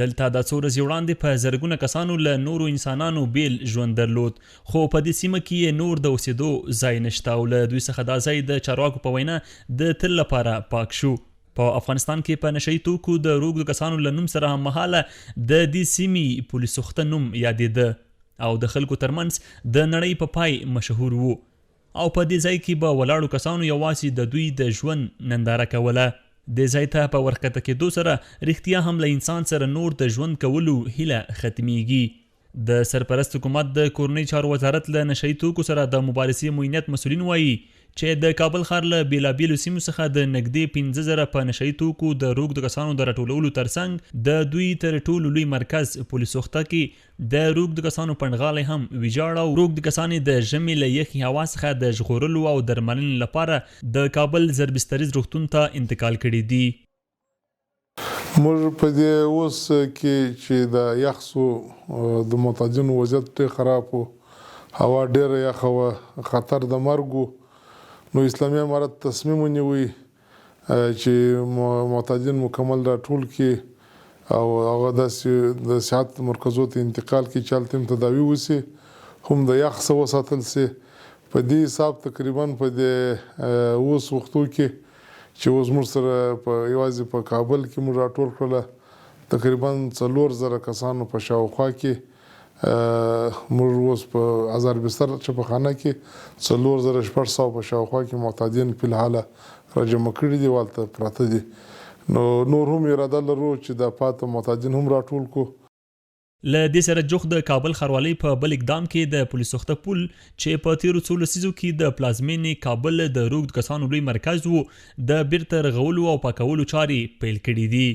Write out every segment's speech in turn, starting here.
دلته دا څو ورځې وړاندې په زرګونه کسانو له نورو انسانانو بیل ژوند درلود، خو په دې سیمه کې یې نور د اوسېدو ځای نشته او له دوی څخه دا ځای د چارواکو په وینا د تل لپاره پاک شو. په افغانستان کې په نشه يي توکو د روږدو کسانو له نوم سره هممهاله د دې سیمې پولي سوخته نوم یادېده او د خلکو ترمنځ د نړۍ په پای مشهور و. او په دې ځای کې به ولاړو کسانو یوازې د دوی د ژوند ننداره کوله. دې ځای ته په ورښکته کېدو سره رښتیا هم له انسان سره نور د ژوند کولو هیله ختمېږي. د سرپرست حکومت د کورنیو چارو وزارت له نشه يي توکو سره د مبارزې معینیت مسؤلین وايي چې د کابل ښار له بېلابېلو سیمو څخه د نږدې 5000 په نشه يي توکو د روږدو کسانو د راټولولو ترڅنګ د دوی تر ټولو لوی مرکز پل سوخته کې د روږدو کسانو پنډغالی هم ویجاړ او روږدي کسان یې د ژمي له یخې هوا څخه د ژغورلو او درملنې لپاره د کابل زربستریز روغتون ته انتقال کړي دي. موږ په دې اوس کې چې دا یخ شو د معتادینو وضعیت ډېر خراب و، هوا ډېره یخه وه، خطر د مرګ و، نو اسلامي امارت تصمیم ونیوی چې معتادین مکمل راټول کړي او هغه داسې د صحت مرکزو ته انتقال کړي چې هلته هم تداوي وشي، هم د یخ څخه وساتل شي. په دې حساب تقریبا په دې اوس وختو کې چې اوس موږ سره په یوازې په کابل کې موږ راټول کړله تقریبا 4000 کسانو په شاوخوا کې موږ اوس په هزار بستر چپخانه کې 4600 په شاوخوا کې معتادین فی الحاله راجمع کړي دي او هلته پراته دي. نو نور هم اراده لرو چې دا پاته معتادین هم راټول کړو. له دې سره جوخت د کابل ښاروالۍ په بل اقدام کې د پل سوخته پول چې په تېرو څو لسیزو کې د پلازمېنې کابل د روږد کسانو لوی مرکز و، د بېرته رغولو او پاکولو چارې پیل کړې دي.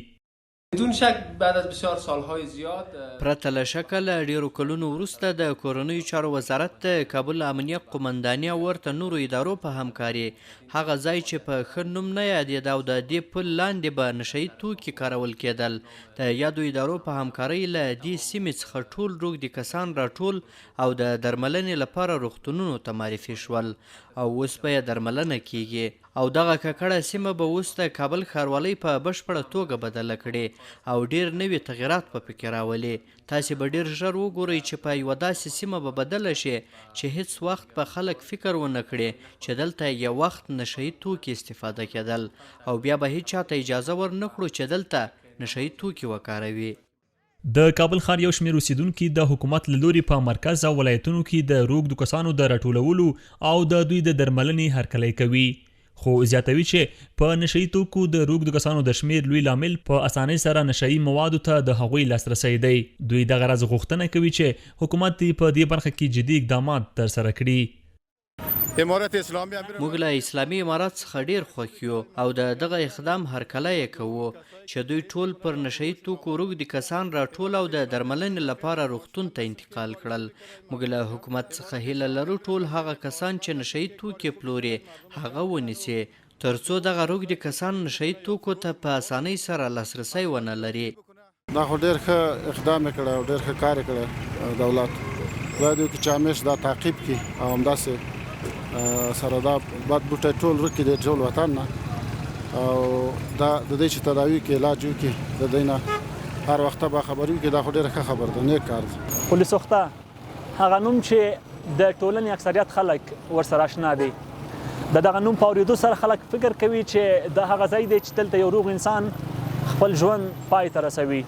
بدون شک بعد از بسیار سالهای زیاد. پرته له شکه له ډېرو کلونو وروسته د کورنیو چارو وزارت، د کابل امنیه قومنداني او ورته نورو ادارو په همکاري هغه ځای چې په ښه نوم نه یادېده او د دې پل لاندې به نشه یي توکي کارول کېدل د یادو ادارو په همکارۍ له دې سیمې څخه ټول روږدي کسان راټول او د درملنې لپاره روغتونونو ته معرفي شول او اوس به یې درملنه کېږي. او دغه ککړه سیمه به اوس د کابل ښاروالۍ په بشپړه توګه بدله کړي او ډېر نوي تغیرات به پکې راولي. تاسې به ډېر ژر وګورئ چې په یوه داسې سیمه به بدله شي چې هېڅ وخت به خلک فکر ونه کړي چې دلته یو وخت نشه یي توکي استفاده کېدل او بیا به هېچا ته اجازه ورنه کړو چې دلته نشه یي توکي وکاروي. د کابل ښار یو شمېر اوسېدونکي د حکومت له لوري په مرکز او ولایتونو کې د روږدو کسانو د راټولولو او د دوی د درملنې هرکلی کوي، خو زیاتوي چې په نشه يي توکو د روږدو کسانو د شمېر لوی لامل په اسانۍ سره نشه يي موادو ته د هغوی لاسرسی دی. دوی دغه راز غوښتنه کوي چې حکومت دې په دې برخه کې جدي اقدامات ترسره کړي. امارت اسلامي امیر. موږ له اسلامي امارت څخه ډېر خوښ یو او د دغه اقدام هرکلی یې کوو چې دوی ټول پر نشه یي توکو روږدي کسان راټول او د درملنې لپاره روغتون ته انتقال کړل. موږ له حکومت څخه هیله لرو ټول هغه کسان چې نشه یي توکي پلوري هغه ونیسي ترڅو دغه روږدي کسان نشه یي توکو ته په اسانۍ سره لاسرسی ونه لري. دا خو ډیر ښه اقدام یې کړی او ډیر ښه کار یې کړی دولت خدای دې وکړي چې همیش دا تعقیب کړي او همداسې سره دا بد بوټی ټول ورک کړي د ټول وطن نه او دا د دې چې تداوي کې علاج وکړي د دې نه هر وخت به خبرې وکړي دا خو ډیره ښه خبر ده نیک کار دی. پل سوخته هغه نوم چې د ټولنې اکثریت خلک ورسره اشنا دي. د دغه نوم په اورېدو سره خلک فکر کوي چې دا هغه ځای دی چې دلته یو روغ انسان خپل ژوند پای ته رسوي.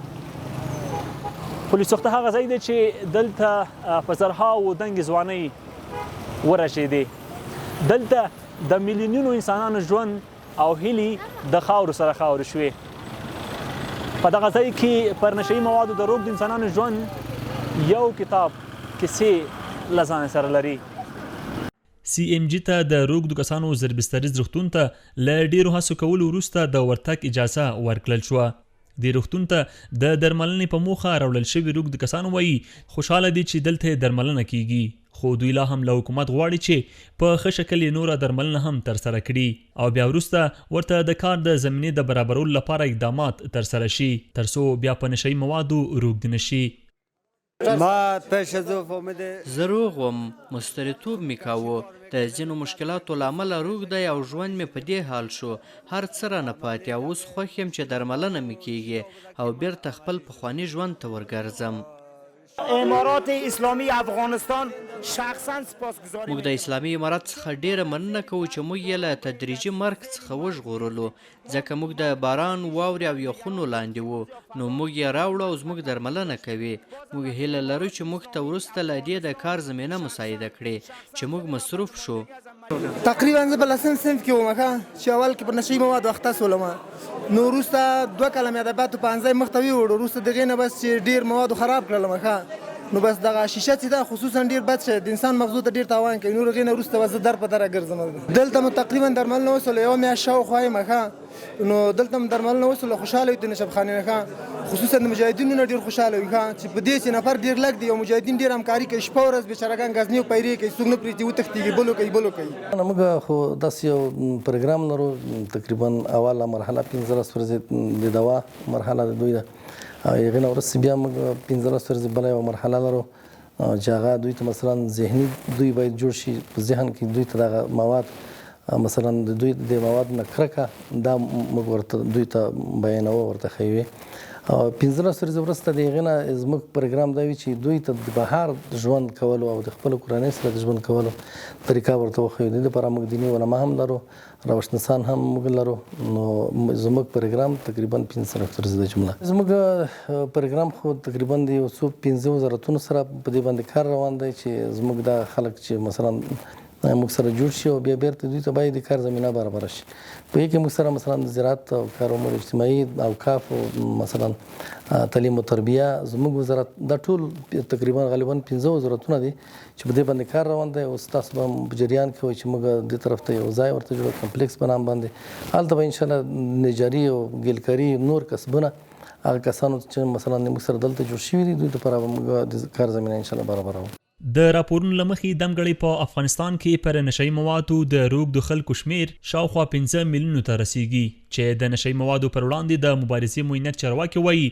پل سوخته هغه ځای دی چې دلته په زرهاوو دنګې ځوانۍ ورژېدې. دلته د میلیونونو انسانانو ژوند او هیلي د خاورو سره خاورې شوې. په دغه ځای کې پر نشه يي موادو د روږدو انسانانو ژوند یو کتاب کیسې له ځانه سره لري. سي اېم جي ته د روږدو کسانو زربستریز روغتون ته له ډېرو هڅو کولو وروسته د ورتګ اجازه ورکړل شوه. دې روغتون ته د درملنې په موخه راوړل شوي روږدي کسان وايي، خوشحاله دي چې دلته یې درملنه کېږي، خو دوی لا هم له حکومت غواړي چې په ښه شکل یې نوره درملنه هم ترسره کړي او بیا وروسته ورته د کار د زمینې د برابرولو لپاره اقدامات ترسره شي، ترڅو بیا په نشه يي موادو روږدي نه شي. زه روغ وم، مستریتوب مې کاوه. د ځینو مشکلاتو له امله روږدی او ژوند مې په دې حال شو، هر څه رانه پاتې او اوس خوښ یم چې درملنه مې کېږي او بېرته خپل پخواني ژوند ته ورګرځم. امارات اسلامی افغانستان شخصا سپاسګزاری موږ د اسلامي امارت څخه ډېره مننه کوو چې موږ یې له تدریجي مرګ څخه وژغورلو، ځکه موږ د باران، واورې او یخونو لاندې وو، نو موږ یې راوړو او زموږ درملنه کوي. موږ هیله لرو چې موږ ته وروسته له دې د کار زمینه مساعده کړي چې موږ مصروف شو. تقریبا زه په لسم صنف کې وم ښه چې اول کې پر نشه يي موادو اخته سولم نو وروسته دوه کاله مې ادبیاتو پوهنځی مخته ویوړ وروسته دغې نه بس چې ډیر موادو خراب کړلم ښه نو بس دغه شیشه چې ده خصوصا ډیر بد شی د انسان مغزو ته ډیر تاوان کوي نور هغې نه وروسته بس زه در په دره ګرځم دلته مو تقریبا درملنه وسوله یوه میاشت شاوخوا یم ښه نو دلته هم درملنه وسوله خوشاله یو د نشبخانې نه ښه خصوصا د مجاهدینو نه ډیر خوشاله یو ښه چې په دې چې نفر ډیر لږ دی او مجاهدین ډیر همکاري کوي شپه ورځ بیچارهګان ګزنې او پیرې کوي څوک نه پرېږدي وتښتېږي بلو کوي بلو کوي. موږ خو داسې یو پروګرام لرو تقریبا اوله مرحله 15 ورځې د دوا مرحله د دوی ده او هغې نه وروسته بیا موږ 15 ورځې بله یوه مرحله لرو چې هغه دوی ته مثلا ذهني دوی باید جوړ شي په ذهن کې دوی ته دغه مواد مثلا د دوی د مواد نه کرکه دا موږ ورته دوی ته بیانوو ورته ښیو او 15 ورځې وروسته د هغې نه زموږ پروګرام دا وي چې دوی ته د بهر ژوند کولو او د خپل کورنۍ سره د ژوند کولو طریقه ورته وښیو. د دې لپاره موږ دیني علما هم لرو، روشنسان هم موږ لرو، نو زموږ پروګرام تقریبا 45 ورځې ده جمله. زموږ پروګرام خو تقریبا د یو څو پنځه وزارتونو سره په دې باندې کار روان دی چې زموږ دا خلک چې مثلا موږ سره جوړ شي او بیا بیرته دوی ته باید د کار زمینه برابره شي. په دې کې موږ سره مثلا د زراعت او کار امور اجتماعي او کاف او مثلا تعلیم او تربیه زموږ وزارت دا ټول تقریبا غالبا پنځه وزارتونه دي چې په دې باندې کار روان دی. اوس تاسو به په جریان کې وئ چې موږ دې طرف ته یو ځای ورته جوړ کمپلیکس په نام باندې، هلته به انشاءالله نجاري او ګیلکاري نور کسبونه هغه کسانو چې مثلا موږ سره دلته جوړ شوي دي دوی لپاره به موږ د کار زمینه انشاءالله برابروو. د راپورونو له مخې دمګړۍ په افغانستان کې پر نشه يي موادو د روږدو خلکو شمېر شاوخوا پنځه میلیونو ته رسېږي چې د نشه يي موادو پر وړاندې د مبارزې معینیت چارواکي وايي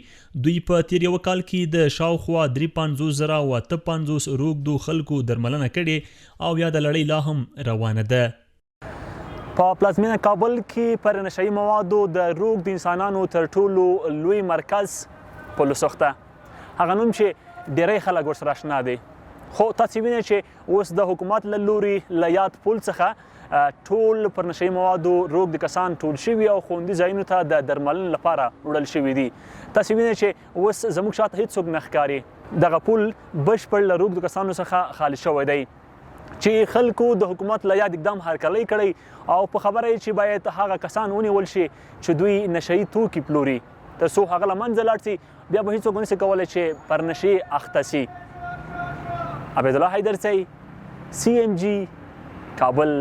دوی په تېر یوه کال کې د شاوخوا 53,058 روږدو خلکو درملنه کړې او یاده لړۍ لا هم روانه ده. په پلازمینه کابل کې پر نشه يي موادو د روږدو انسانانو تر ټولو لوی مرکز پل سوخته، هغه نوم چې ډیری خلک ورسره آشنا دي. خو تاسو وینئ چې اوس د حکومت له لوري له یاد پل څخه ټول پر نشه يي موادو روږدي کسان ټول شوي او خوندي ځایونو ته د درملنې لپاره وړل شوي دي. تاسو وینئ چې اوس زموږ شاته هیڅوک نه ښکاري. دغه پل بشپړ له روږدو کسانو څخه خالي شوی دی چې خلکو د حکومت له یاد اقدام هرکلی کړی او په خبره یې چې باید هغه کسان ونیول شي چې دوی نشه يي توکي پلوري تر څو هغه له منځه لاړ سي، بیا به هیڅوک ونشي کولی چې پر نشې اخته سي. عبیدالله حیدرزی، سی ام جی، کابل.